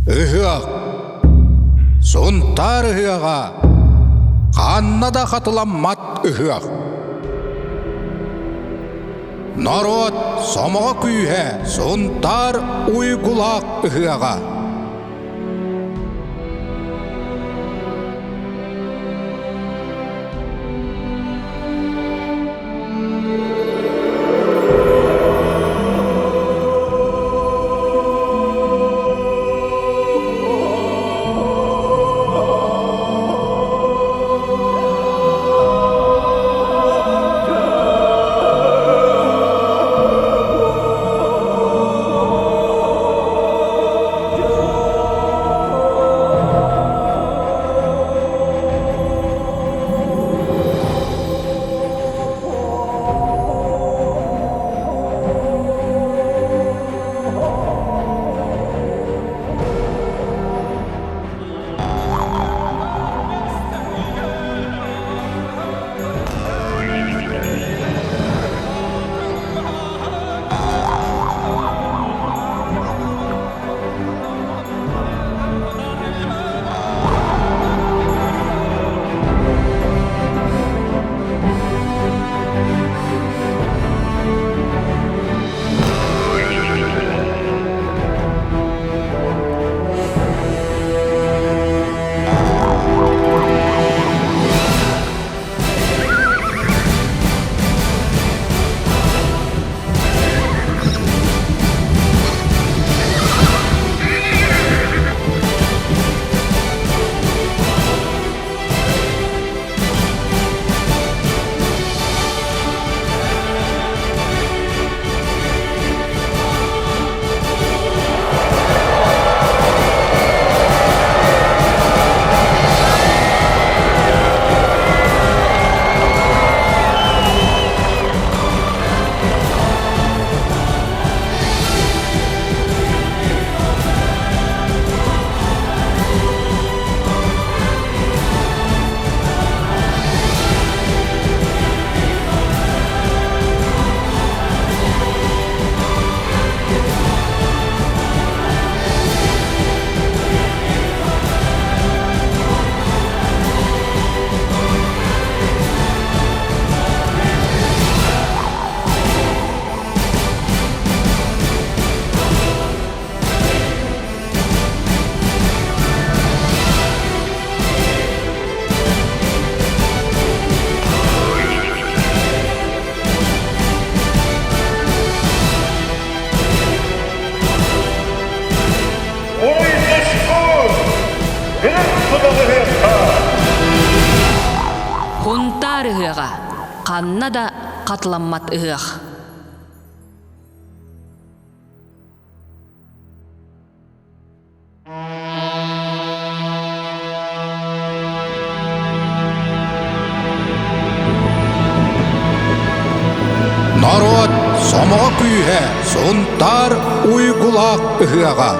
Ыһыах. Сунтаар ыһыаҕа. Ханна да хатыламмат ыһыах. Норуот сомоҕо күүһэ Сунтаар уйгулаах ыһыаҕа. Хунтаар ыһыаҕа ханна да хатыламмат ыһыах. Норуот сомоҕо күүһэ Сунтаар уйгулаах ыһыаҕа.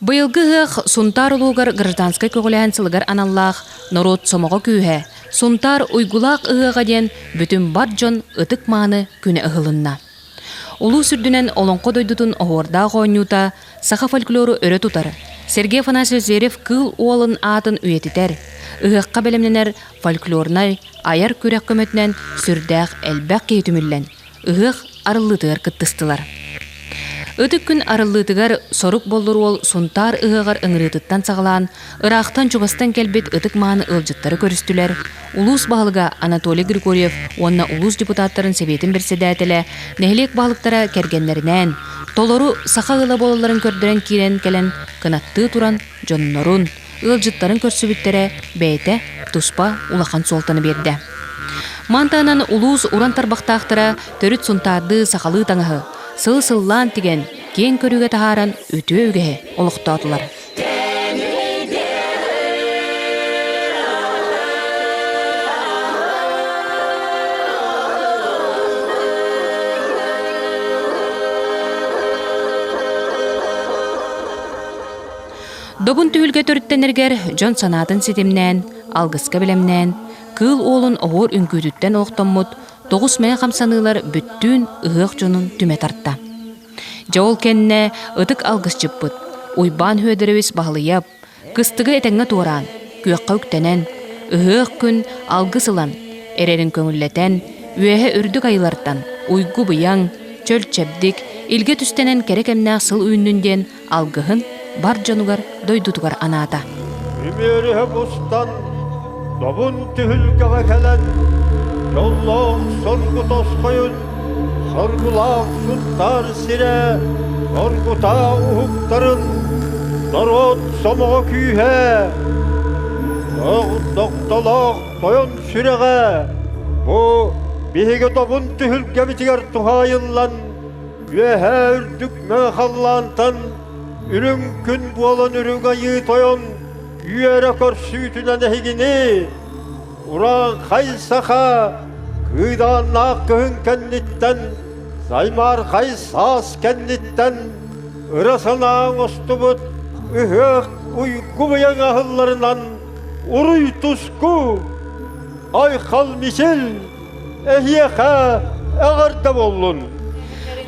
Быйылгы ыһыах Сунтаар улуугар гражданскай көҕүлээһин сылыгар аналлаах Норуот сомоҕо күүһэ, Сунтаар уйгулаах ыһыаҕа диэн бүтүн бар дьон ытык-мааны күнэ ыһылынна. Улуус үрдүнэн Олоҥхо дойдутун оһуордаах оонньуута саха фольклору өрө тутар, Сергей Афанасьевич Зверев Кыыл Уолун аатын үйэтитэр, ыһыахха бэлэмнэнэр фольклорнай айар күрэх көмөтүнэн сүрдээх элбэх киһи түмүллэн, ыһыах арыллыытыгар кыттыстылар. Ытык күн арыллыытыгар сорук боллур уол Сунтаар ыһыаҕар ыҥырыытыттан саҕалаан, ыраахтан-чугастан кэлбит ытык-мааны ыалдьыттары көрүстүлэр, улуус баһылыга Анатолий Григорьев уонна улуус депутаттарын сэбиэтин бэрэссэдээтэлэ, нэһилиэк баһылыктара кэргэннэринээн, толору саха ыала буолалларын көрдөрөн киирэн кэлэн кынаттыы туран дьоннорун, ыалдьыттарын көрсүбүттэрэ бэйэтэ туспа улахан суолтаны биэрдэ. Мантанан улуус уран тарбахтаахтара төрүт сунтаардыы сахалыы таҥаһы сыл-сыллаан тигэн, киэҥ көрүүгэ таһааран үтүө үгэһи олохтоотулар. Добун түһүлгэ төрүттэнэригэр дьон санаатын ситимнээн, алгыска бэлэмнээн, Кыыл Уолун оһуор үҥкүүтүттэн олохтоммут тоҕус мэҥэ хамсаныылар бүттүүн ыһыах дьонун түмэ тарта. Дьэ ол кэннэ ытык алгысчыппыт Уйбаан Һүөдэрэбис Баһылыйап кыстыгы этэҥҥэ туораан, күөххэ үктэнэн, ыһыах күн алгыс ылан, эрэрин көҥүллэтэн, үөһэ үрдүк айылартан уйгу-быйаҥ, чөл-чэбдик, илгэ түстэнэн кэрэ кэмнээх сыл үүннүн диэн алгыһын бар дьонугар дойдутугар анаата. Үмүөрүһэ мустан, добун түһүлгэҕэ кэлэн, дьоллоох соргу тосхойун, соргулаах Сунтаар сирэ, соргутаа уһуктарын, норуот сомоҕо күүһэ, дохтолоох тойон сүрэҕэ, бу биһиги добун түһүлгэбитигэр туһаайыллан Үөһээ үрдүк мөҥө халлаантан үрүҥ күн буолан үрүҥ айыы тойон үөрэ көрсүүтүнэн эһигини урааҥхай саха кыыдааннаах кыһын кэнниттэн саймаархай саас кэнниттэн ыра санаа оҥостубут ыһыах уйгу быйаҥ аһылларынан уруй-туску айхал мичил Эһиэхэ эҕэрдэ буоллун!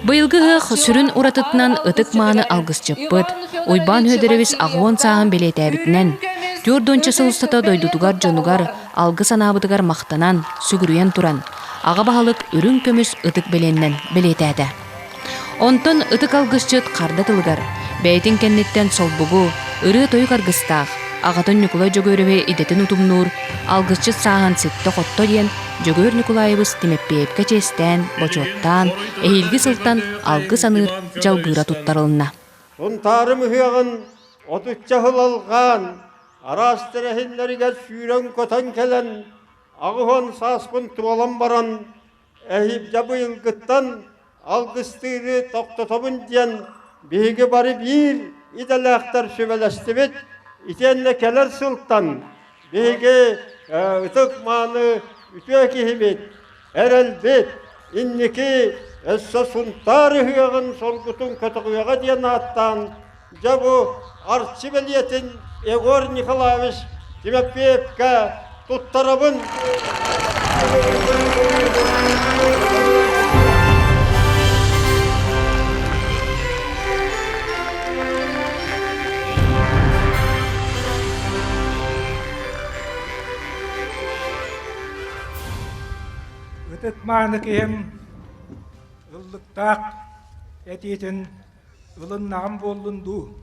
Быйылгы ыһыах сүрүн уратытынан ытык-мааны алгысчыппыт Уйбаан Һүөдэрэбис аҕыон сааһын бэлиэтээбитинэн, 40 сыл устата дойдутугар дьонугар алгыс анаабытыгар махтанан, сүгүрүйэн туран, аҕа баһылык үрүҥ көмүс ытык бэлиэннэн бэлиэтээтэ. Онтон ытык алгысчыт харда тылыгар, бэйэтин кэнниттэн солбугу, ырыа-тойук аргыстаах, аҕатын Ньукулай Дьөгүөрэби идэтин утумнуур алгысчыт сааһын ситтэ-хотто диэн Дьөгүөр Ньукулаайабыс Тимэппиэйэпкэ чиэстээн, бочуоттаан, эһиилги сылтан алгыс аныыр дьалбыыра туттарылынна. Сунтаарым ыһыаҕын отучча сыл алҕаан, араас тэрээһиннэригэр сүүрэн-көтөн кэлэн, 80 сааспын туолан баран, Эһиилгэ быйылгыттан алгыстыыры тохтотобун диэн биһиги бары биир идэлээхтэр сүбэлэстибит. Итиэннэ кэлэр сылтан биһиги ытык-мааны үтүө киһибит, эрэлбит, инники өссө Сунтаар ыһыаҕын соргутун көтөҕүөҕэ диэн ааттаан, дьэ бу Арчы бэлиэтин Егор Николаевич Тимофеевка туттарабын. Ытык-мааны киһим ыллыктаах этиитин ылыннаҕым буоллун дуу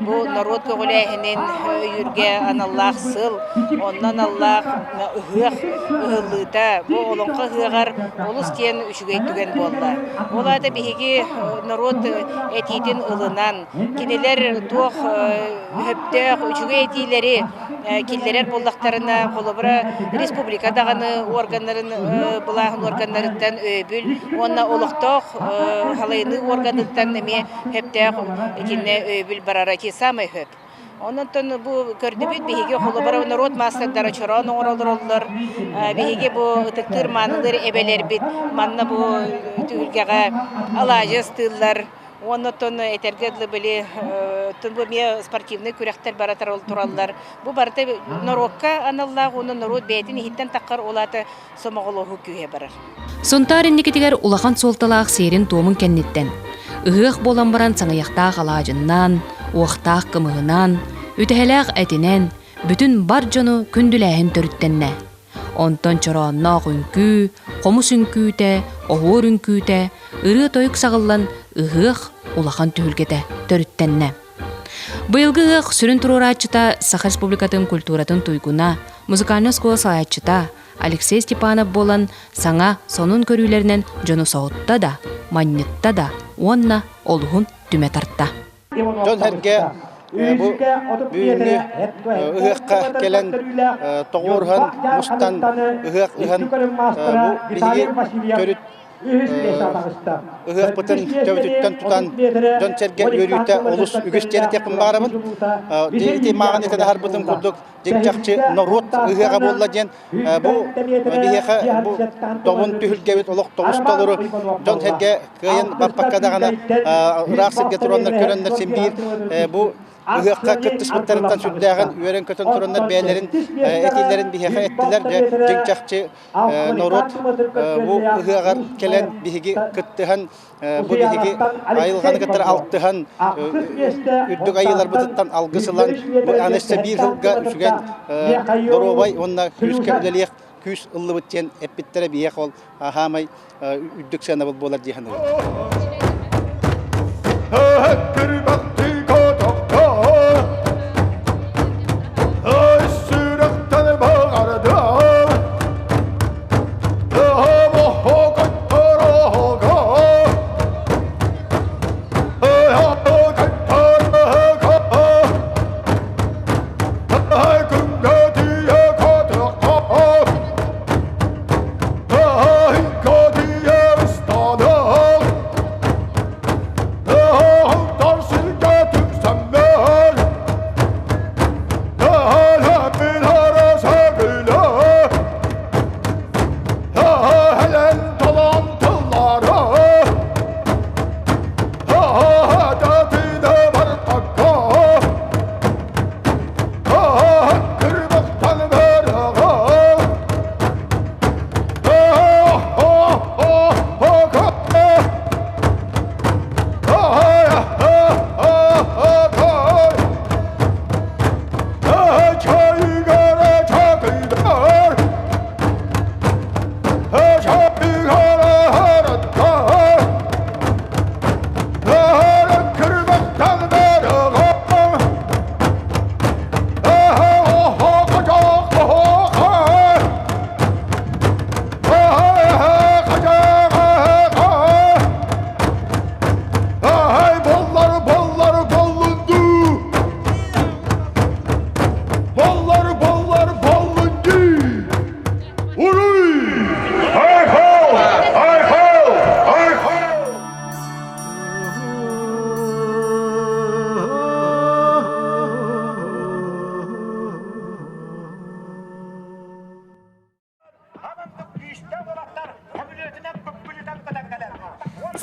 Бу норуот көҕүлээһинин өйүүргэ аналлаах сыл, онно аналлаах ыһыах ыһыллыыта бу Олоҥхо ыһыаҕар олус диэн үчүгэй түгэн буолла. Ол аата биһиги норуот этиитин ылынан, кинилэр туох өптөөх үчүгэй этиилэри киллэрэр буоллахтарына, холобура, республика даҕаны органнарын былааһын органнарыттан өйөбүл уонна олохтоох халайыныы органыттан эмиэ сөптөөх итиннэ өйөбүл барара ити саамай сөп. Онон бу көрдүбүт биһиги холобура норуот маастардара чороон оҥоролороллор. Биһиги бу ытыктыыр маанылыыр эбэлэрбит манна бу түһүлгэҕэ алаадьы астыыллар. Уонна оттон этэргэ дылы били бу эмиэ спортивнай күрэхтэр бара тураллар. Бу барыта норуокка аналлаах уонна норуот бэйэтин иһиттэн таххар ол аата сомоҕолоһуу күүһэ барар. Сунтаар инникитигэр улахан суолталаах сиэрин-туомун кэнниттэн ыһыах буолан баран саҥыйахтаах алаадьыннан, уохтаах кымыһынан, үтэһэлээх этинэн бүтүн бар дьону күндүлээһин төрүттэннэ. Онтон чороонноох үҥкүү, хомус үҥкүүтэ, оһуор үҥкүүтэ, ырыа-тойук саҕыллан ыһыах улахан түһүлгэтэ төрүттэннэ. Быйылгы ыһыах сүрүн туруорааччыта Саха Республикатын культуратын туйгуна, музыкальнай оскуола салайааччыта Алексей Степанов буолан саҥа, сонун көрүүлэринэн дьону соһутта да, манньытта да уонна олуһун түмэ тарта. Дьон-сэргэ бу бүгүҥҥү ыһыахха кэлэн тоҕуоруһан, мустан ыһыах ыһан бу биһиги төрүт Ыһыахпытын төбөтүттэн тутан дьон-сэргэ үөрүүтэ олус үгүс диэн этиэхпин баҕарабын. Ити мааҕын этэн аһарбытым курдук дьиҥ-чахчы норуот ыһыаҕа буолла диэн бу биһиэхэ бу добун түһүлгэбит олох тобус толору дьон-сэргэ кыайан барбакка даҕаны ыраах сиргэ тураннар көрөннөр син биир бу ыһыахха кыттыспыттарыттан сүрдээҕин үөрэн-көтөн тураннар бэйэлэрин этиилэрин биһиэхэ эттилэр. Дьэ дьиҥ-чахчы норуот бу ыһыаҕар кэлэн биһиги кыттыһан бу биһиги айылҕаны кытары алтыһан үрдүк айыыларбытыттан алгыс ылан бу аны өссө биир сылга үчүгэй доруобай уонна күүскэ үлэлиэх күүс ыллыбыт диэн эппиттэрэ биһиэхэ ол хаамай үрдүк сыанабыл буолар дии саныыбын.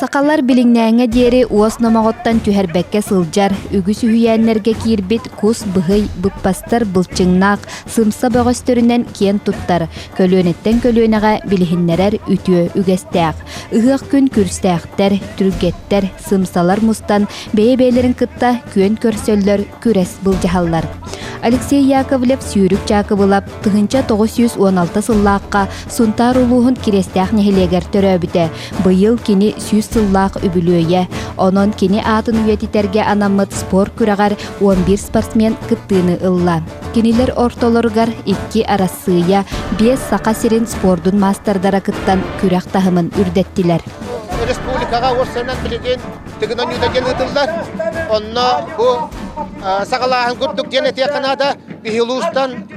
Сахалар билиҥнээҥҥэ диэри уос номоҕуттан түһэрбэккэ сылдьар, үгүс үһүйээннэргэ киирбит кус быһый, быппастар былчыҥнаах, сымса бөҕөстөрүнэн киэн туттар, көлүөнэттэн көлүөнэҕэ билиһиннэрэр үтүө үгэстээх. Ыһыах күн күрстээхтэр, түргэттэр, сымсалар мустан бэйэ-бэйэлэрин кытта күөн көрсөллөр, күрэс былдьаһаллар. Алексей Яковлев Сүүрүк Дьаакыбылап 1916 сыллаахха Сунтаар улууһун Кириэстээх нэһилиэгэр төрөөбүтэ. Быйыл кини 100 сыллаах үбүлүөйэ. Онон кини аатын үйэтитэргэ анаммыт спорт күрэҕэр 11 спортсмен кыттыыны ылла. Кинилэр ортолоругар икки Арассыыйа, биэс Саха сирин спордун маастардара кыттан күрэх таһымын үрдэттилэр. Республикаҕа уопсайынан билигин Тыгын оонньуута диэн ыытыллар. Онно бу саҕалааһын курдук диэн этиэххэ наада. Биһи улуустан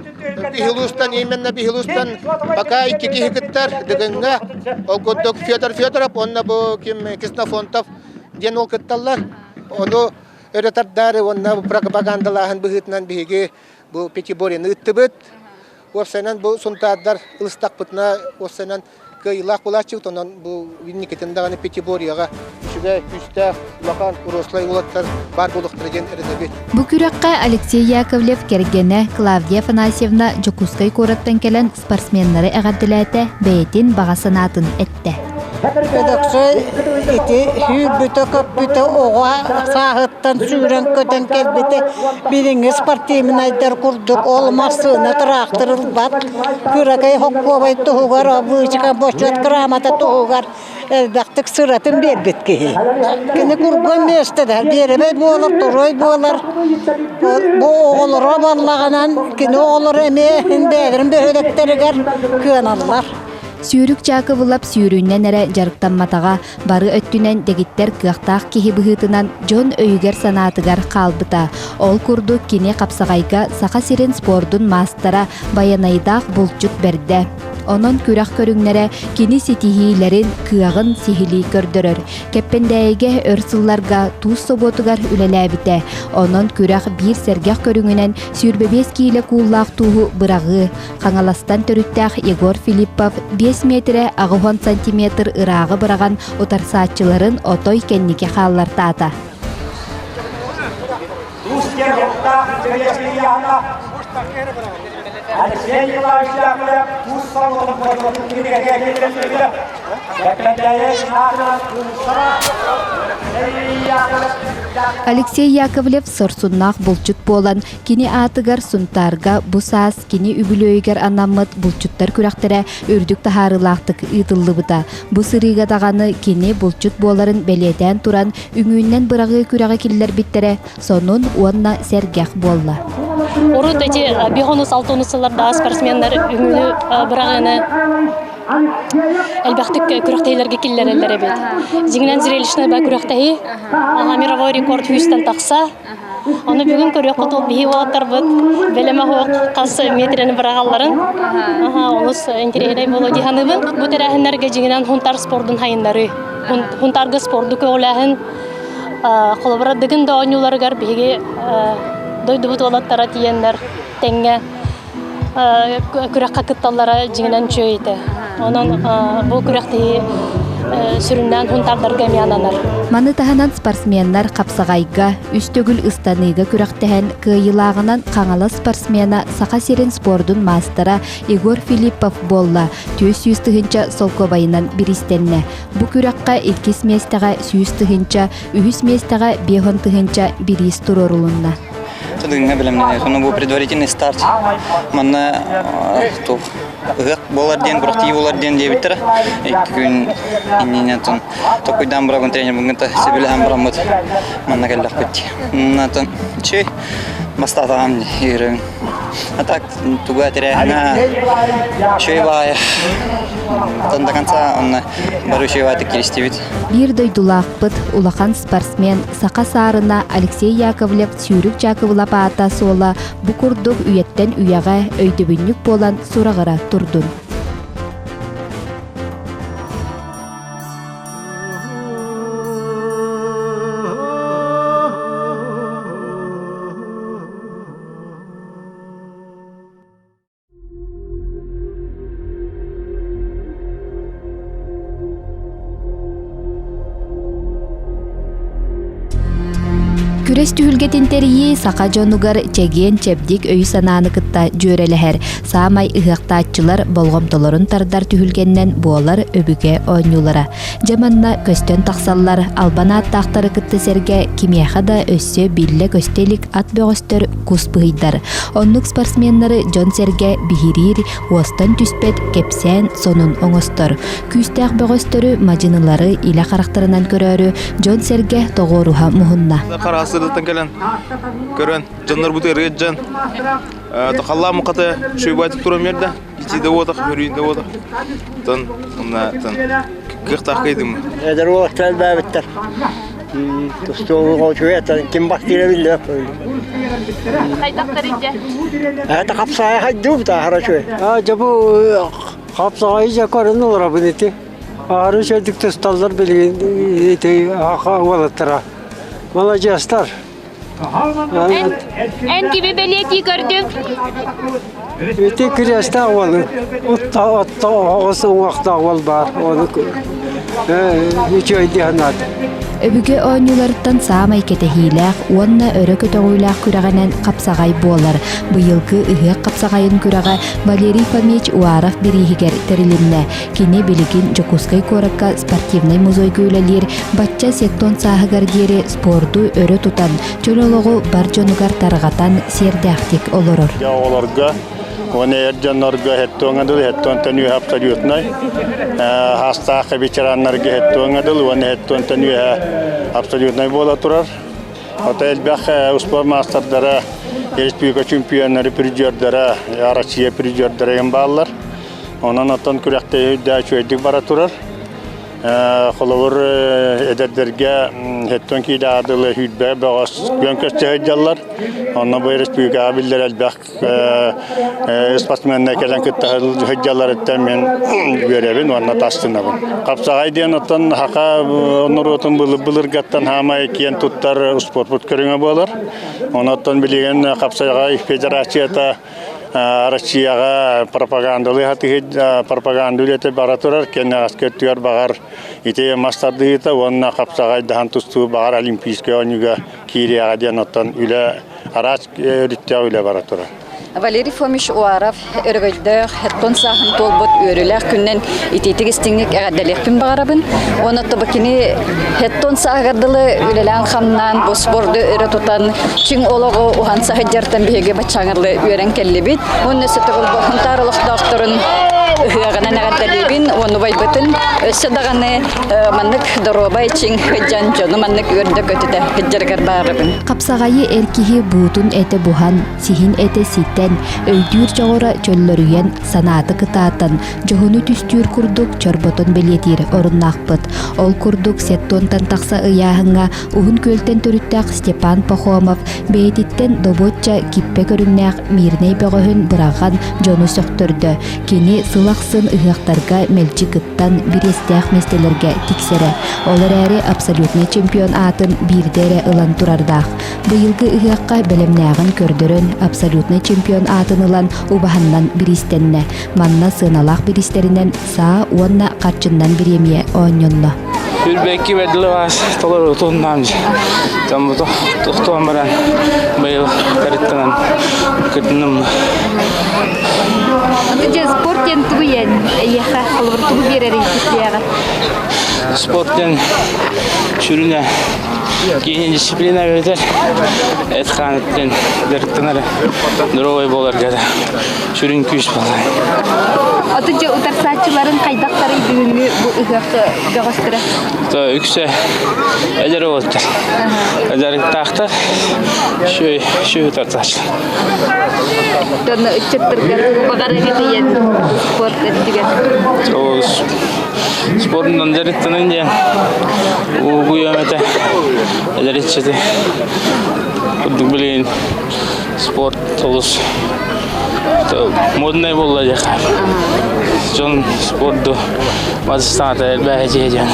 биһи улуустан именно биһи улуустан пока икки киһи кыттар Дыгыҥҥа. Ол курдук Федор Федоров уонна бу ким Ксенофонтов диэн ол кытталлар. Ону өрө тардаары уонна пропагандалааһын быһыытынан биһиги бу Пятиборьены ыыттыбыт. Уопсайынан бу сунтаардар ылыстахпытына уопсайынан кыайыылаах буолааччыбыт. Онон бу инникитин даҕаны Пятиборьеҕа үчүгэй, күүстээх, улахан урослай уолаттар баар буолуохтара диэн эрэнэбит. Бу күрэххэ Алексей Яковлев кэргэнэ Клавдия Афанасьевна Дьокуускай куораттан кэлэн спортсменнары эҕэрдэлээтэ, бэйэтин баҕа санаатын эттэ. Өлөксөй ити сүүрбүтэ-көппүтэ оҕо сааһыттан сүүрэн-көтөн кэлбитэ билиҥҥи спортивнайдар курдук ол массыына тыраахтыр ылбат кыракый хоккуобай туһугар обычка бочуот грамота туһугар элбэхтик сыратын биэрбит киһи. Кини курган миэстэлэр биэрэбэй буолар, торуой буолар. Бу оҕолоро баллаҕынан кини оҕолоро эмиэ бэйэлэрин бөһүөлэктэригэр кыаналлар. Сүүрүк Дьаакыбылап сүүрүүнэн эрэ дьарыктамматаҕа, бары өттүнэн дэгиттэр кыахтаах киһи быһыытынан дьон өйүгэр-санаатыгар хаалбыта. Ол курдук кини хапсаҕайга Саха сирин спордун маастара, байанайдаах булчут бэрдэ. Онон күрэх көрүҥнэрэ кини ситиһиилэрин, кыаҕын сиһилии көрдөрөр. Кэппэндээйигэ өр сылларга туус собуотугар үлэлээбитэ. Онон күрэх биир сэргэх көрүҥүнэн 25 киилэ кууллаах тууһу быраҕыы, Хаҥаластан төрүттээх Егор Филиппов 5 миэтирэ 80 сантиметр ырааҕы быраҕан утарсааччыларын отой кэнники хааллартаата. Алексей Яковлев сорсуннаах булчут буолан, кини аатыгар Сунтаарга бу саас кини үбүлүөйүгэр анаммыт булчуттар күрэхтэрэ үрдүк таһаарыылаахтык ыытыллыбыта. Бу сырыыга даҕаны кини булчут буоларын бэлиэтээн туран, үҥүүннэн быраҕыы күрэҕи киллэрбиттэрэ сонун уонна сэргэх буолла. Урут эти бихонус алтонус сыллардаах спортсменнар үҥүүнү быраҕыыны элбэхтик күрэхтэһиилэргэ киллэрэллэр эбит. Дьиҥинэн зрелищный ба күрэхтэһии мировой рекорд сүүстэн тахса. Ону бүгүн көрүөххүт ол биһи уолаттарбыт бэлэм оһох хас метрени быраҕалларын олус интэриэһинэй буолуо дии саныыбын. Бу тэрээһиннэргэ дьиҥинэн хунтар спордун хайыннарыы, хунтарга спорду көҕүлээһин холобура Дыгын да оонньууларыгар биһиги дойдубут уолаттара тиийэннэр тэҥҥэ күрэххэ кытталлара дьиҥинэн үчүгэй этэ. Онон бу күрэхтэһии сүрүннээн хунтаардарга эмиэ ананар. Маны таһынан спортсменнар хапсаҕайга, үс төгүл ыстаныыга күрэхтэһэн кыайыылааҕынан Хаҥалас спортсмена Саха сирин спордун маастара Егор Филиппов буолла, 400 тыһыынча солкуобайынан бириистэннэ. Бу күрэххэ иккис миэстэҕэ 100 тыһыынча, үһүс миэстэҕэ 50 тыһыынча бириис туруорулунна. Тыгыҥҥа бэлэмнэнэр. Ону бу предварительный старт. Манна туох ыһыах буолар диэн, күрэхтии буолар диэн диэбиттэрэ. Икки күн иннинэ тон токуйдаан барабын тренербин кытта сөбүлэһэн бараммыт манна кэллэхпит. Натан чүй бастаатаҕам иһирин. А так туга тэрээһинэ үчүгэй баайа. До конца онно бары үчүгэй баайдык киристибит. Биир дойдулаахпыт, улахан спортсмен, саха саарына Алексей Яковлев Сүүрүк Дьаакыбылап аата суола бу курдук үйэттэн үйэҕэ өйдөбүнньүк буолан сураҕыра турдун. Күрэс түһүлгэтин тэрийии саха дьонугар чэгиэн-чэбдик өйү-санааны кытта дьүөрэлэһэр, саамай ыһыахтааччылар болҕомтолорун тардар түһүлгэннэн буолар өбүгэ оонньуулара. Дьэ манна көстөн тахсаллар албан ааттаахтары кытта сэргэ кимиэхэ да өссө биллэ-көстө илик ат бөҕөстөр кус быһыйдар. Оннук спортсменнары дьон-сэргэ биһириир, уостан түспэт кэпсээн сонун оҥостор. Күүстээх бөҕөстөрү, мадьынылары илэ харахтарынан көрөөрү дьон-сэргэ тоҕуоруһа муһунна. Хараастырыттан кэлэн көрөн дьоннорбут ырыат дьон халлаан муката шуйбайтык туран биэрдэ итииде уотах өрүйдэ уотах тон онна тон кыахтаах кыйдым Эдэр уолаттар элбээбиттэр. Тустууга үчүгэй ким бастыыра биллибэт. Хайдахтар дьэ? Это хапсаҕай хайдыбыт аһара үчүгэй. А дьэ бу хапсаҕайы дьэ көрөн олоробун ити. Аһары үчүгэйдик тусталлар билигин ити уолаттара. Маладьыастар. Эн кими бэлиэтии көрдүҥ? Ити кириэстээх уолу. Отто отто оҕус уҥуохтаах уол баар. Ону үчүгэй дии санаатым. Өбүгэ оонньууларыттан саамай кэтэһиилээх уонна өрө көтөҕүүлээх күрэҕинэн хапсаҕай буолар. Быйылгы ыһыах хапсаҕайын күрэҕэ Валерий Фомич Уаров бирииһигэр тэрилиннэ. Кини билигин Дьокуускай куоракка спортивнай музейга үлэлиир, бачча сеттон сааһыгар диэри спорду өрө тутан, чөл олоҕу бар дьонугар тарҕатан сиэрдээхтик олорор. Оҕолорго уонна эр дьоннорго хеттуоҥа дылы хеттуонтан үөһэ абсолютнай хаастаах ветераннарга хеттуоҥа дылы уонна хеттуонтан үөһэ абсолютнай буола турар. Ото элбэх успуорт маастардара, республика чемпионнары, призердара, Россия призердара бааллар. Онон оттон күрэхтэһии үрдэ үчүгэйдик бара турар. Холобур, эдэрдэргэ хэттэн киилэ аадылы сүүрбэ бөҕөс күөн көстө сылдьаллар. Онно бу республикаҕа биллэр элбэх спортсменнар кэлэн кытта сылдьалларыттан мин үөрэбин уонна тастынабын. Хапсаҕай диэн оттон саха норуотун былыр-былыргаттан хаамай киэн туттар спорпут көрүҥэ буолар. Онон билигин хапсаҕай федерацията Россияҕа пропагандалыы сатыыр пропаганда үлэтэ бара турар. Кэнэҕэски өттүгэр баҕар ити мас тардыһыыта уонна хапсаҕайдаһан тустуу баҕар Олимпийскай оонньууга киириэҕэ диэн оттон үлэ араас өрүттээх үлэ бара турар. Валерий Фомич Уаров өрөгөйдөөх хеттон сааһын туолбут үөрүүлээх күннэн итиитик истиҥник эҕэрдэлиэхпин баҕарабын. Уонна тобу кини хеттон сааһыгар дылы үлэлээн-хамнаан бу спорду өрө тутан чиҥ олоҕу уһанса сылдьартан биһиги баччааҥҥа үөрэн кэллибит. Уонна өссө төгүл Хонтаар олохтоохторун ыһыаҕынан эҕэрдэлиибин уонна убайбытын өссө даҕаны маннык доруобай чиҥ сылдьан дьону маннык үөрдэ-көтүтэ сылдьарыгар баарыбын. Хапсаҕайы эр киһи буутун этэ буһан, сиһин этэ ситэн, өйдүүр дьоҕура чөллөрүйэн, санаата кытаатан, дьоһуну түстүүр курдук чорботон бэлиэтиир оруннаахпыт. Ол курдук сеттуонтан тахса ыйааһыҥҥа Уһун Күөлтэн төрүттээх Степан Пахомов бэйэтиттэн добуочча киппэ көрүҥнээх Мирнэй бөҕөһүн быраҕан дьону сөхтөрдө. Кини сыл ахсын ыһыахтарга мэлдьи кыттан бириэстээх миэстэлэргэ тиксэрэ. Ол эрээри абсолютнай чемпион аатын биирдэ эрэ ылан турардаах. Быйылгы ыһыахха бэлэмнээҕин көрдөрөн, абсолютнай чемпион аатын ылан убаһаннан бириистэннэ. Манна сыаналаах бириистэринэн саа уонна харчыннан бириэмийэ оонньонно. Үрбэкки бэрдилэ толору туннаан таммыто тохтоон баран быйыл карыттанан кытынным. Аны спорт диэн тугу иэн эйиэхэ холобур тугу биэрэрий кистиэҕэ? Спорт диэн сүрүнэ киһини дисциплина эбэтэр эт хаан дьарыктанар здоровый буоларга сүрүн күүс буолар. Аты дьэ утарсааччыларын хайдахтарый бүгүҥҥү бу ыһыах бөҕөстөрө? То үксэ эдэр уолаттар. Дьарыктаахтар шүй шүй утарсааччылар. Донно ыччаттарга баҕар тиийэн спорт өттүгэр. Спорунан дьарыктанан диэн угуйуом этэ эдэр ыччаты курдук билигин спорт олус моднай буолла диэххэ. Дьон спорду бастаата элбээһи диэн.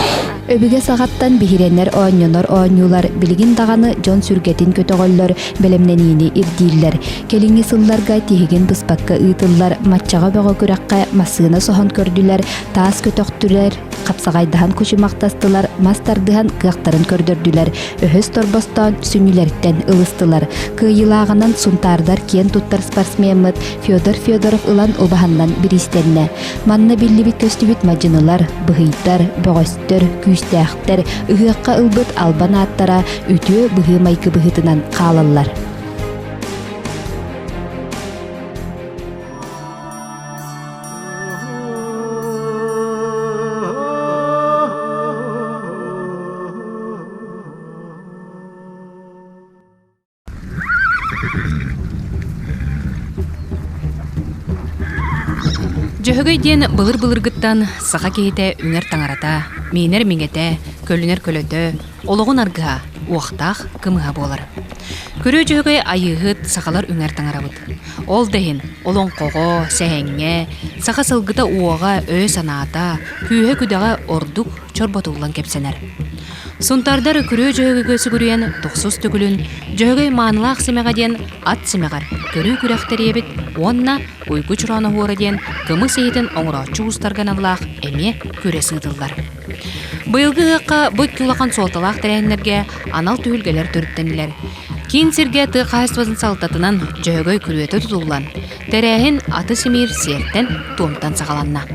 Өбүгэ саҕаттан биһирэнэр оонньонор оонньуулар билигин даҕаны дьон сүргэтин көтөҕөллөр, бэлэмнэниини ирдииллэр. Кэлиҥҥи сылларга тиһигин быспакка ыытыллар матчаҕа бөҕө күрэххэ массыына соһон көрдүлэр, таас көтөхтүлэр, хапсаҕайдаһан кучумахтастылар, мас тардыһан кыахтарын көрдөрдүлэр, өһөс торбостоон сүнньүлэриттэн ылыстылар. Кыайыылааҕынан сунтаардар киэн туттар спортсмеммыт Федор Федоров ылан убаһаннан бириистэннэ. Манна биллибит-көстүбүт мадьынылар, быһыйдар, бөҕөстөр, күүстээхтэр ыһыахха ылбыт албан ааттара үтүө быһыы-майгы быһыытынан хаалаллар. Дьөһөгөй диэн былыр-былыргыттан саха киһитэ үҥэр таҥарата, миинэр миҥэтэ, көлүнэр көлөтө, олоҕун аргыһа, уохтаах кымыһа буолар. Күрүө Дьөһөгөй айыыһыт сахалар үҥэр таҥарабыт. Ол да иһин олоҥхоҕо, сэһэҥҥэ саха сылгыта уоҕа, өйө-санаата, күүһэ-күдэҕэ ордук чорботуллан кэпсэнэр. Сунтаардар Күрүө Дьөһөгөйгө сүгүрүйэн тохсус төгүлүн Дьөһөгөй маанылаах симэҕэ диэн ат симэҕэр көрүү күрэх тэрийэбит уонна Уйгу Чороон оһуора диэн кымыс иһитин оҥорооччу уустарга аналлаах эмиэ күрэс ыытыллар. Быйылгы ыһыахха бу икки улахан суолталаах тэрээһиннэргэ анал түһүлгэлэр төрүттэннилэр. Киин сиргэ тыа хаһаайыстыбатын салалтатынан Дьөһөгөй күрүөтэ тутуллан, тэрээһин аты симиир сиэртэн-туомтан саҕаланна.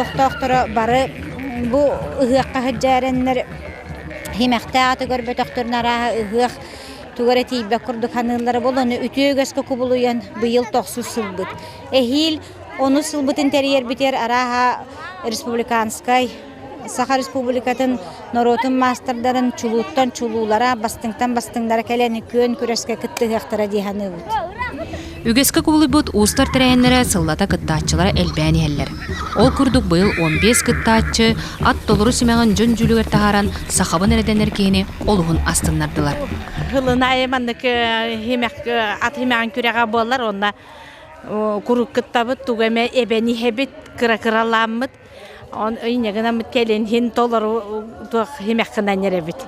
олохтоохторо бары бу ыһыахха сылдьаарэннэр химэхтээх аты көрбөтөхтөрүн арааһа ыһыах тугу эрэ тиийбэт курдук саныыллара буолуо. Ону үтүө үгэскэ кубулуйан быйыл тохсус сылбыт. Эһиил онус сылбытын тэрийэрбитигэр арааһа республиканскай Саха Республикатын норуотун маастардарын чулууттан чулуулара, бастыҥтан бастыҥнара кэлэн күөн күрэскэ кыттыһыахтара дии саныыбыт. Үгэскэ кубулуйбут уустар тэрээһиннэрэ сыллата кыттааччылара элбээн иһэллэр. Ол курдук быйыл 15 кыттааччы ат толору симэҕин дьон дьүүлүгэр таһааран сахабын эрэ дэнэр киһини олуһун астыннардылар. Ылына маннык ат химэҕин күрэҕэ буолар онно куруук кыттабыт тугу эмэ эбэн иһэбит кыра-кыралааммыт Он инньэ гынаммыт кэлин иһин толору туох химэххинэн эрэбит.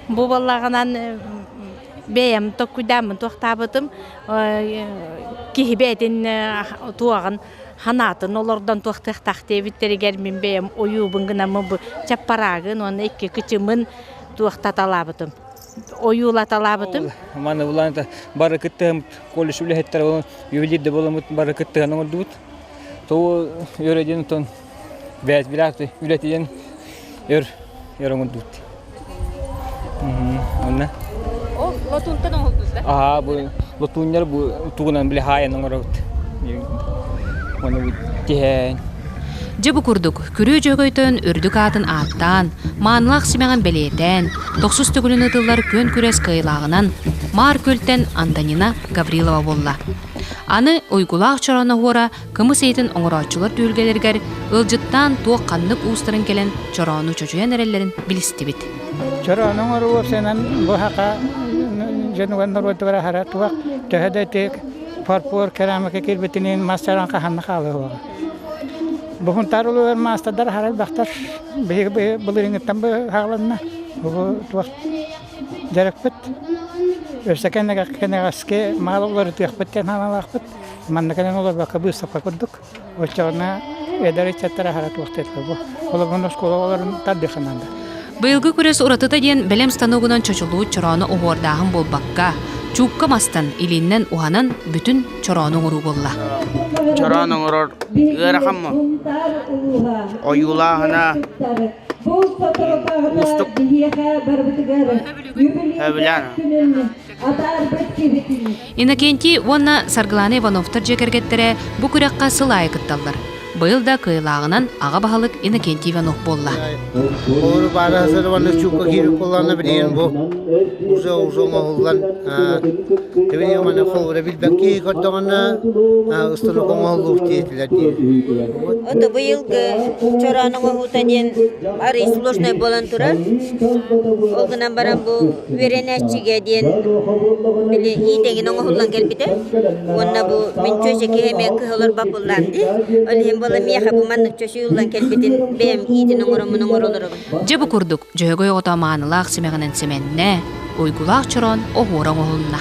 Бу буоллаҕынан бэйэм токкуйдааммын туохтаабытым киһи бэйэтин туоҕун ханаатын олордон туохтыахтаах диэбиттэригэр мин бэйэм ойуубун гынаммын бу чаппараагын уонна икки кычымын туохтаталаабытым ойуулаталаабытым. Маны булан бары кыттыһыммыт колледж үлэһиттэрэ ювелир да буоламмыт бары кыттыһан оҥордубут. Тоҕо өр диэн оттон бэйэт билээт үлэтийэн өр өр оҥордубут. Онно. Ол латунтан оҥордубут да? Аа бу латуннар бу тугунан били хаайан оҥоробут. Оны бу тиһээн. Дьэ бу курдук, күрүө дьөһөгөйтөн үрдүк аатын ааттаан, маанылаах симэҕин бэлиэтээн, тохсус төгүлүн ыытыллар күөн күрэс кыайыылааҕынан Маар Күөлтэн Антонина Гаврилова буолла. Аны Уйгулаах чороон оһуора кымыс иһитин оҥорооччулар түһүлгэлэригэр ыалдьыттаан туох ханнык уустарын кэлэн чороону чочуйан эрэллэрин билистибит. Чороону оҥоруу уопсайынан бу саха дьонугар норуотугар аһара туох төһө да ити фарфор керамика киирбитинин мас чороон хаһанна хаалыа Бу Сунтаар улууһугар маастардар аһара элбэхтэр. Биһиги былырыыҥҥыттан быһааланна. Бу туох дьарыкпыт. Өссө кэнэҕэски мал уларытыахпыт диэн санаалаахпыт. Манна кэлэн олорбокко быыстапка курдук. Оччоҕуна эдэр ыччаттар аһара туохтуохтар бу. Холобур, оскуола оҕолорун тардыахха наада. Быйылгы күрэс уратыта диэн бэлэм станогунан чочулуу чороону оһуордааһын буолбакка, чуукка мастан, илииннэн уһанан бүтүн чороону оҥоруу буолла. Чороон оҥорор ыарахан мо? Ойуулааһына уустук. Сөбүлээн. Иннокентий уонна Саргылана Ивановтар дьиэ кэргэттэрэ бу күрэххэ сыл аайы кытталлар. Быйыл да кыайылааҕынан аҕа баһылык Иннокентий Иванов буолла. Олору баара сырыбанны чуукка киирик буоллаҕына билигин бу уже уже оҥоһуллан тибини маны холбура билбэкки көрдөҕүнэ ыстынок оҥоһуллуух диэтилэр дии. Ото быйылгы чороон оҥоһуута диэн арый сложный буолан турар. Ол гынан баран бу үөрэнээччигэ диэн били иитэҥин оҥоһуллан кэлбитэ. Уонна бу мин чүөчэ киһи эмиэ кыһылар бапыллаан дии. Ол иһин буола миэхэ бу маннык чочуйуллан кэлбитин бэйэм иитин оҥороммун оҥоролоробун. Дьэ бу курдук Дьөһөгөй оҕото маанылаах симэҕинэн симэннэ, уйгулаах чороон оһуора оҥоһулунна.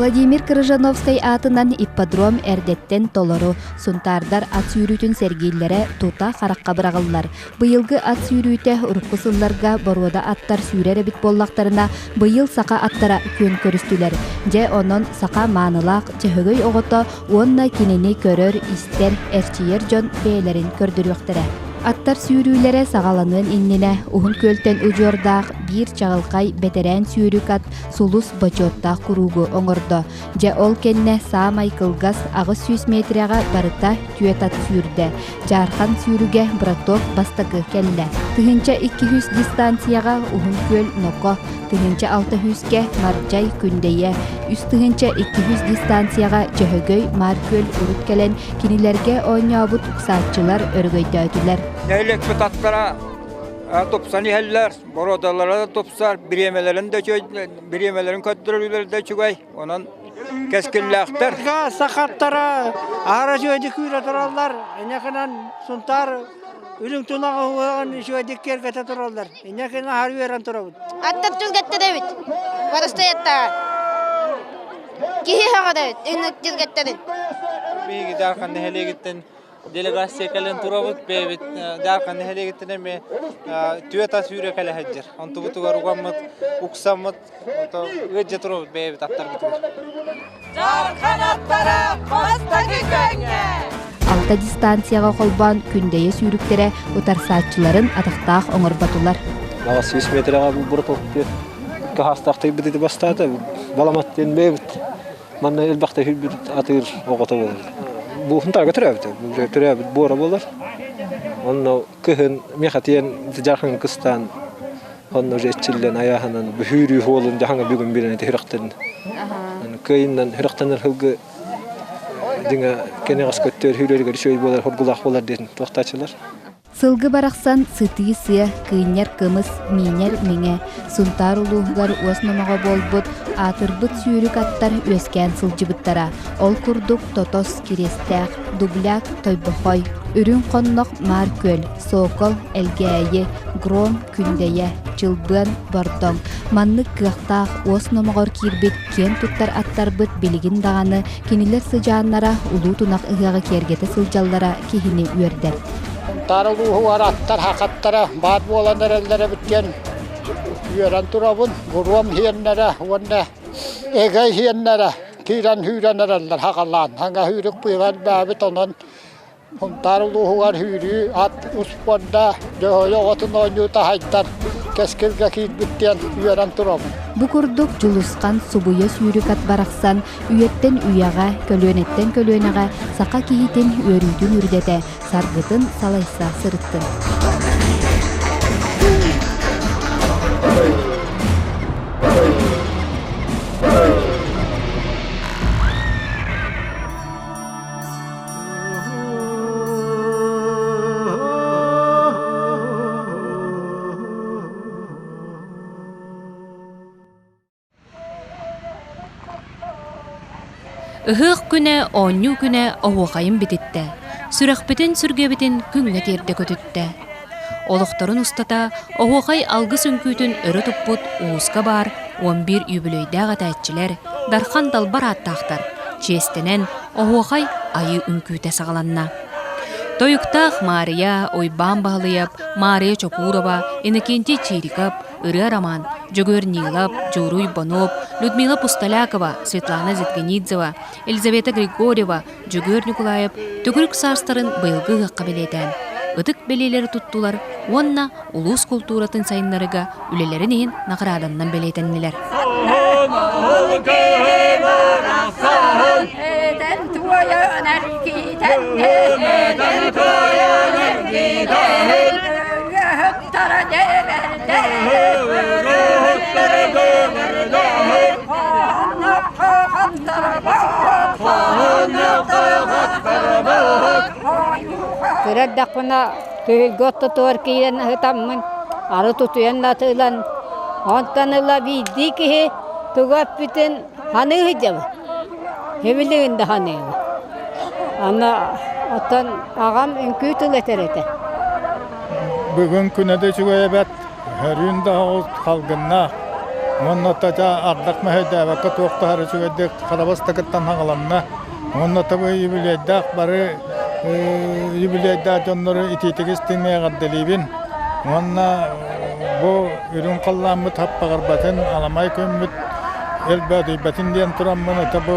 Владимир Крыжановскай аатынан ипподром эрдэттэн толору, сунтаардар ат сүүрүүтүн сэргииллэрэ тута харахха быраҕыллар. Быйылгы ат сүүрүүтэ урукку сылларга боруода аттар сүүрэр эбит буоллахтарына, быйыл саха аттара күөн көрүстүлэр. Дьэ, онон саха маанылаах чөһөгөй оҕото уонна кинини көрөр, истэр, эрчийэр дьон бэйэлэрин көрдөрүөхтэрэ. Аттар сүүрүүлэрэ саҕаланыан иннинэ Уһун Күөлтэн удьуордаах биир чаҕылхай бэтэрээн сүүрүк ат Сулус бочуоттаах куруугу оҥордо. Дьэ ол кэннэ саамай кылгас 800 метрэҕэ барыта түөрт ат сүүрдэ. Дьаархан сүүрүгэ браток бастакы кэллэ. 1200 дистанцияҕа Уһун Күөл Ноко, 1600-кэ Мардьай Күндэйэ, 3200 дистанцияҕа Дьөһөгөй Маар Күөл урут кэлэн Кинилэргэ оонньообут уксааччылар өрөгөйдөөтүлэр. Нэһилиэкпит аттара тупсан иһэллэр, боруодалара да тупсар, бириэмэлэрин да бириэмэлэрин көрдөрүүлэрэ да үчүгэй. Онон кэскиллээхтэр. Сахаттара аһара үчүгэйдик күүрэ тураллар. Инньэ Сунтаар үрүҥ тунаҕы уһуоҕун үчүгэйдик киэргэтэ тураллар. Инньэ аһары үөрэн турабыт. Аттар түргэттэр эбит. Барыстай аттаҕа. Киһи сөҕөрөбүт, үҥүктүргэттэрин. Биһиги Дьаархан нэһилиэгиттэн делегация кэлэн турабыт. Бэйэбит Дьаархан нэһилиэгиттэн эмиэ түөрт ас үүрэ кэлэ сылдьар. Онтубутугар угаммыт, уксаммыт, ыалдьа турабыт бэйэбит аттарбытыгар. Дьаархан аттара бастакы күөҥҥэ! Алта дистанцияҕа холбоон Күндэйэ сүүрүктэрэ утарсааччыларын атахтаах оҥорботулар. Аҕыс 100 метрэҕэ булбура Хаастаахтыйбыт ити бастаата, баламат диэн бэйэбит манна элбэхтэ хүрбүт атыыр оҕото буолар. Буухунтаарга төрөөбүтэ, төрөөбүт буора буолар. Онно кыһын миэхэ тиийэн дьархын кыстаан онно уже иччиллэн айааһынан бүһүүрүү хуолун дьаһаҥа бүгүн билэн ити хүрөхтэрин. Кыайыннан хүрөхтөнөр сылгы дьиҥэ кэнэҕэс көттөр хүүрэригэр үчүгэй буолар, хоргулаах буолар диэн туохтааччылар. Сылгы барахсан сытыы сыа, кыынньар кымыс, миинэр миҥэ, Сунтаар улууһугар уос номоҕо буолбут аатырбыт сүүрүк аттар үөскээн сылдьыбыттара. Ол курдук Тотос, Кириэстээх, Дубляк, Тойбохой, Үрүҥ Хоннох, Маар Күөл, Сокол, Элгээйи, Гром, Күндэйэ, Чылбыан, Бордоҥ. Маннык кыахтаах уос номоҕор киирбит киэн туттар аттарбыт билигин даҕаны кинилэр сыдьааннара Улуу Тунах ыһыаҕы киэргэтэ сылдьаллара киһини үөрдэр. Сунтаар улууһугар аттар хахаттара баар буолан эрэллэр эбит диэн үөрэн турабын. Буруом иһиэннэрэ уонна эгэй иһиэннэрэ киирэн сүүрэн эрэллэр хаҕалаан. Хаҥа сүүрүк быыла элбээбит, онон Сунтаар улууһугар сүүрүү ат успуорда Дьөһөйө оҕотун оонньуута хайдар кэскилгэ киирбит диэн үөрэн турабын. Бу курдук Дьулусхан субуйа сүүрүк ат барахсан үйэттэн үйэҕэ, көлүөнэттэн көлүөнэҕэ саха киһитин үөрүүтүн үрдэтэ, саргытын салайса сырыттын. Ыһыах күнэ, оонньуу күнэ оһуохайын бититтэ, сүрэхпитин-сүргэбитин күҥҥэ тиэрдэ көтүттэ. Олохторун устата оһуохай алгыс үҥкүүтүн өрө туппут улууска баар 11 үбүлүөйдээх этээччилэр, Дархан далбар ааттаахтар, чиэстэнэн оһуохай айыы үҥкүүтэ саҕаланна. Тойуктаах Маарыйа, Уйбаан Баһылыйап, Маарыйа Чокурова, Иннокентий Чириков, Ырыа Роман, Дьөгүөр Нилов, Дьууруй Бонуоп, Людмила Пустолякова, Светлана Зиткинидзева, Елизавета Григорьева, Дьөгүөр Ньукулаев төгүрүк саастарын быйылгы ыһыахха бэлиэтээн, ытык бэлиэлэри туттулар уонна улуус култууратын сайыннарыыга үлэлэрин иһин наҕарааданнан бэлиэтэннилэр. Кыра эрдэхпинэ Түһүлгэ ортотугар киирэн аһытаммын, ары тутуйан атыылан, онтон ыла биирдии киһи тугу эппитин ханыы сылдьабын. Һибилигин да ханыыбын. Аны оттон аҕам үҥкүү тыл этэр этэ. Бүгүн күнэ да үчүгэй эбэт, өрүүн да оҕус халгыннаах. Уонна тача ардах мэһэйдээбэккэ туох да үчүгэйдик харабастакыттан хаҥаланна. Уонна табы юбилейдаах бары юбилейдаах дьоннору итиитик истиҥ эҕэрдэлиибин. Уонна бу үрүҥ халлааммыт хаппаҕырбатын, аламай күммүт элбээтийбэтин диэн тураммын это бу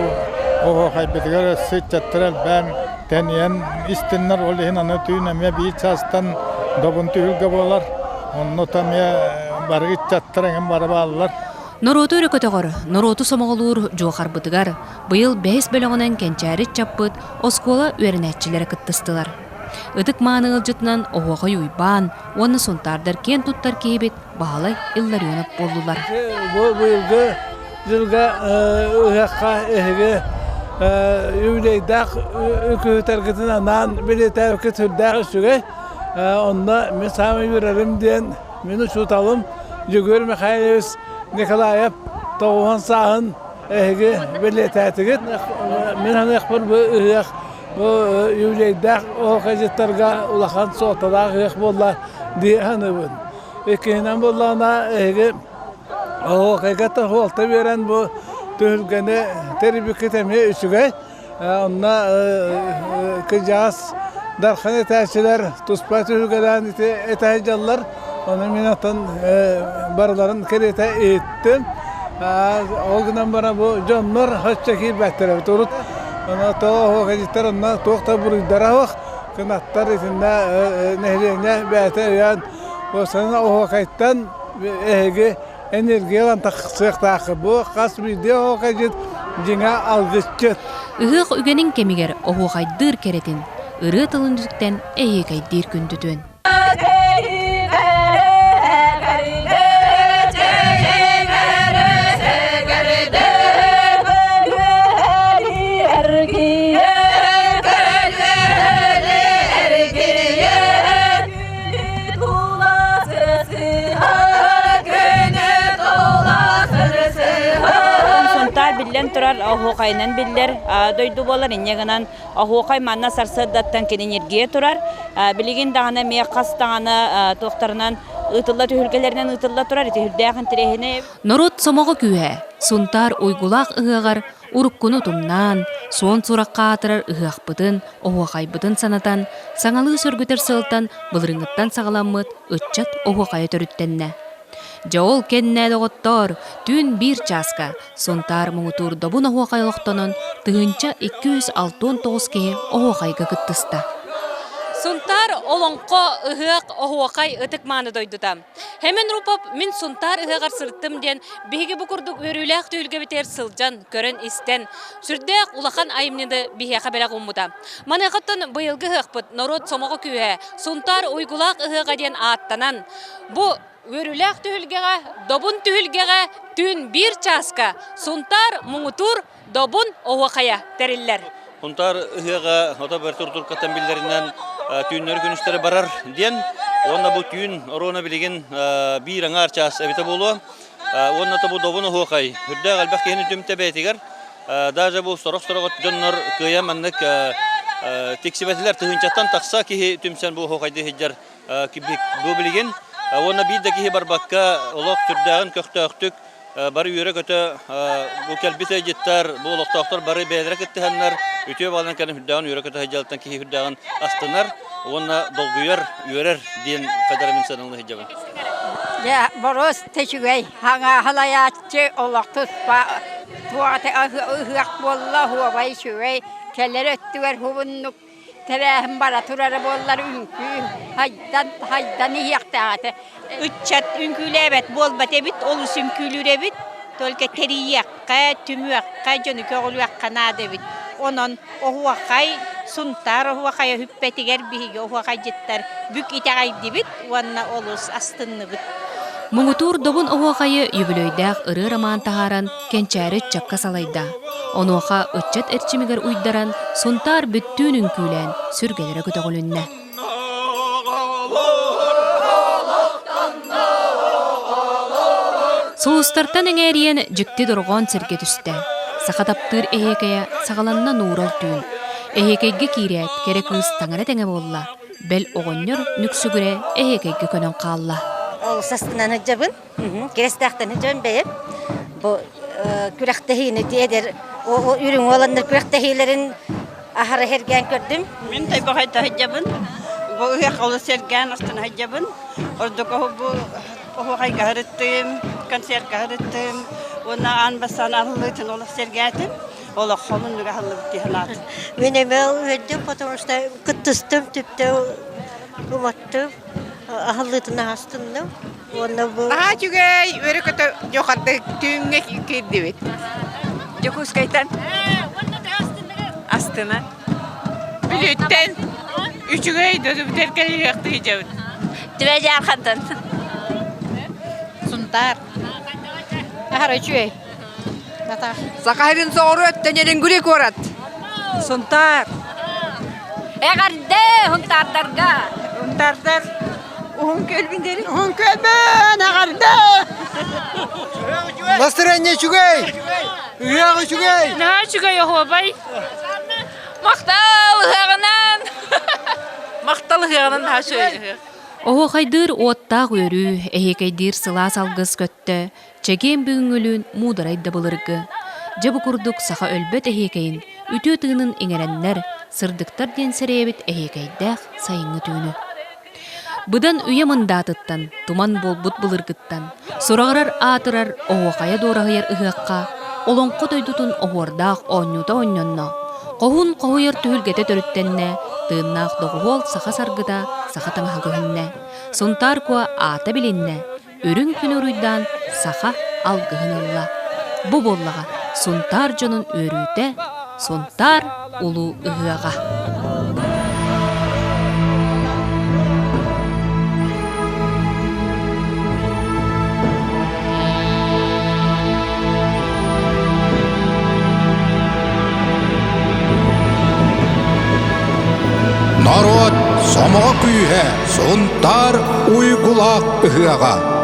оһуохайбытыгар өссө ыччаттар элбээн тэнийэн истиннэр, ол иһин аны түүн эмиэ биир чаастан добун түһүлгэ буолар. Онно эмиэ бары ыччаттар эҥин бары бааллар. Норуоту өрө көтөҕөр, норуоту сомоҕолуур дьуохарбытыгар быйыл бэһис бөлөҕүнэн кэнчээри ыччаппыт оскуола үөрэнээччилэрэ кыттыстылар. Ытык мааны ыалдьытынан Оһуохай Уйбаан уонна сунтаардар киэн туттар киһибит Баһылай Илларионов буоллулар. Бу быйылгы дьылга ыһыахха эһиги юбилейдаах үкүһүтэргитин анаан билиэтээбиккит сүрдээх үчүгэй. Онно мин саамай үөрэрим диэн мин учууталым Дьөгүөр Михайлович Николаев тоҕуһун сааһын эһиги бэлиэтээтигит. Мин саныахпар бу ыһыах бу юбилейдаах оһуохайдьыттарга улахан суолталаах ыһыах буолла дии саныыбын. Иккиһинэн буоллаҕына эһиги оһуохайга суолта биэрэн бу түһүлгэни тэрийбиккит эмиэ үчүгэй. Онно кыдьаас Дархан этээччилэр туспа түһүлгэлээн ити этэ сылдьаллар. Ону мин оттон барыларын кэриэтэ иһиттим. Ол гынан баран бу дьоннор соччо киирбэттэр эбит. Урут онно тоҕо оһуокайдьыттар онно туох да буруйдара суох. Кынаттар итиннэ нэһилиэнньэ бэйэтэ өйөөн уопсайынан оһуокайтан эһиги энергия ылан тахсыахтааххыт. Бу хас биирдии оһуокайдьыт дьиҥэ алгысчыт. Ыһыах үгэнин кэмигэр оһуохайдыыр кэрэтин, ырыа тылын үтүктэн эһиэкэйдиир күндүтүөн. Сунтаар биллэн турар оһуохайынан биллэр дойду буолар инньэ гынан оһуохай манна сарсыардаттан кини ньиргийэ турар. Билигин даҕаны эмиэ хас даҕаны туохтарынан ыытылла түһүлгэлэринэн ыытылла турар ити сүрдээх интэриэһинэй. Норуот сомоҕо күүһэ Сунтаар уйгулаах ыһыаҕар уруккуну утумнаан, суон сурахха аатырар ыһыахпытын, оһуохайбытын санатан, саҥалыы сөргүтэр сыалтан былырыыҥҥыттан саҕаламмыт ыччат оһуохайа төрүттэннэ. Дьэ ол кэннэ, доҕоттоор, түүн биир чааска Сунтаар муҥутуур добун оһуохай олохтонон, 1269 киһи оһуохайга кыттыста. Сунтаар олоҥхо, ыһыах, оһуохай ытык-мааны дойдута. Хэмэн Рупов мин Сунтаар ыһыаҕар сырыттым диэн биһиги бу курдук үөрүүлээх түһүлгэбитигэр сылдьан, көрөн-истэн, сүрдээх улахан айымньыны биһиэхэ бэлэх ууммута. Маныахаттан быйылгы ыһыахпыт норуот сомоҕо күүһэ Сунтаар уйгулаах ыһыаҕа диэн ааттанан, бу үөрүүлээх түһүлгэҕэ, добун түһүлгэҕэ түүн биир чааска Сунтаар муҥутуур Добун оһуохайа тэриллэр. Сунтаар ыһыаҕа ото бэрт туркаттан биллэринэн түүннэри күнүстэри барар диэн уонна бу түүн оруона билигин биир аҥаар чаас эбитэ буолуо. Уонна бу добун оһуохай үрдээх элбэх киһини түмтэ бэйэтигэр. Даже бу сорох-сорох дьоннор кыайан маннык тиксибэтилэр тыһыынчаттан тахса киһи түмсэн бу оһуохайды сылдьар бу билигин. Уонна биир да киһи барбакка олох сүрдээҕин көхтөөхтүк бары үөрэ-көтө бу кэлбит ыалдьыттар, бу олохтоохтор бары бэйэлэрэ кыттыһаннар, үтүө баҕаларын кэлэн үрдээҕин үөрэ-көтө сылдьалыттан киһи үрдээҕин астынар уонна долгуйар, үөрэр диэн хайдара мин сыаналыы сылдьабын. Дьэ, боруос үчүгэй, хаҥааһылайааччы олох туспа туох ыһыах буолла, оһуобай үчүгэй, кэлэр өттүгэр хубуннук Тэрээһин бара турара буоллар үҥкүү хайдан хайдан иһиэхтээх этэ. Ыччат үҥкүүлээбэт буолбат эбит, олус үҥкүүлүүр эбит. Только тэрийиэххэ, түмүөххэ, дьону көҕүлүөххэ наада эбит. Онон оһуохай, Сунтаар оһуохайа үппэтигэр биһиги оһуохайдьыттар бүк итэҕэйдибит уонна олус астынныбыт. Муҥутуур добун оһуохайы үбүлүөйдээх ырыа роман таһааран кэнчээри ыччакка салайда. Онуоха ыччат эрчимигэр уйдаран, Сунтаар бүттүүн үҥкүүлээн, сүргэлэрэ көтөҕүлүннэ. Сулустартан эҥээрийэн дьикти дорҕоон сиргэ түстэ. Саха таптыыр эһиэкэйэ саҕаланна нуурал түүн. Эһиэкэйгэ киирээт, кэрэ кыыс таҥара тэҥэ буолла. Бэл оҕонньор нүксүгүрэ эһиэкэйгэ көнөн хаалла. Олус астынан сылдьабын. Кирэстээхтэн сылдьабын бэйэм. Бу күрэхтэһиини эдэр үрүҥ уоланнар күрэхтэһиилэрин аһара сэргээн көрдүм. Мин Тойбохойто сылдьабын. Бу ыһыах олус сэргээн астына сылдьабын. Ордук бу оһуохайга сырыттым, концертка сырыттым. Уонна аан бастаан аһыллыытын олус сэргээтим. Олох холуннук аһыллыбыт дии санаатым. Мин эмиэ үөрдүм, потому что кыттыстым, түптэ уматтым, аһыллыытын аһастынным. Уонна бу Наһаа үчүгэй, үөрэ-көтө дьохарды түүҥҥэ киирдибит. Дьокуускайтан. Астына. Бүлүүттэн үчүгэй додубутер кэлиэхтии дьабыт. Түбэ Дьаархантан. Сунтаар. Аһара үчүгэй. Саха сирин соҕуруу өттө Нерюнгри куорат. Сунтаар. Эҕэрдэ Сунтаардарга! Сунтаардар уһун күөлбүн дери. Уһун күөлбүн эҕэрдэ! Настроение үчүгэй! Ыһыах үчүгэй! Наһаа үчүгэй оһуобай. Махтал ыһыаҕынан! Махтал ыһыаҕынан наһаа үчүгэй ыһыах. Оһуохайдыыр уоттаах үөрүү, эһиэкэйдиир сылаас алгыс көттө, чэгиэн бүгүҥҥүлүүн муударай да былыргы. Дьэ бу курдук саха өлбөт эһиэкэйин үтүө тыынын иҥэрэннэр, сырдыктар диэн сэрэйэбит эһиэкэйдээх сайыҥҥы түүнү. Быдан үйэ мындаатыттан, туман буолбут былыргыттан, сураҕырар аатырар оһуохайа дуораһыйар ыһыахха олоҥхо дойдутун оһуордаах оонньуута оонньонно, хоһуун хоһуйар түһүлгэтэ төрүттэннэ, тыыннаах доҕуһуол саха саргыта саха таҥаһа көһүннэ, Сунтаар Куо аата билиннэ, үрүҥ күнү уруйдаан саха алгыһын ылла. Бу буоллаҕа Сунтаар дьонун үөрүүтэ, Сунтаар улуу ыһыаҕа. Норуот сомоҕо күүһэ Сунтаар уйгулаах ыһыаҕа.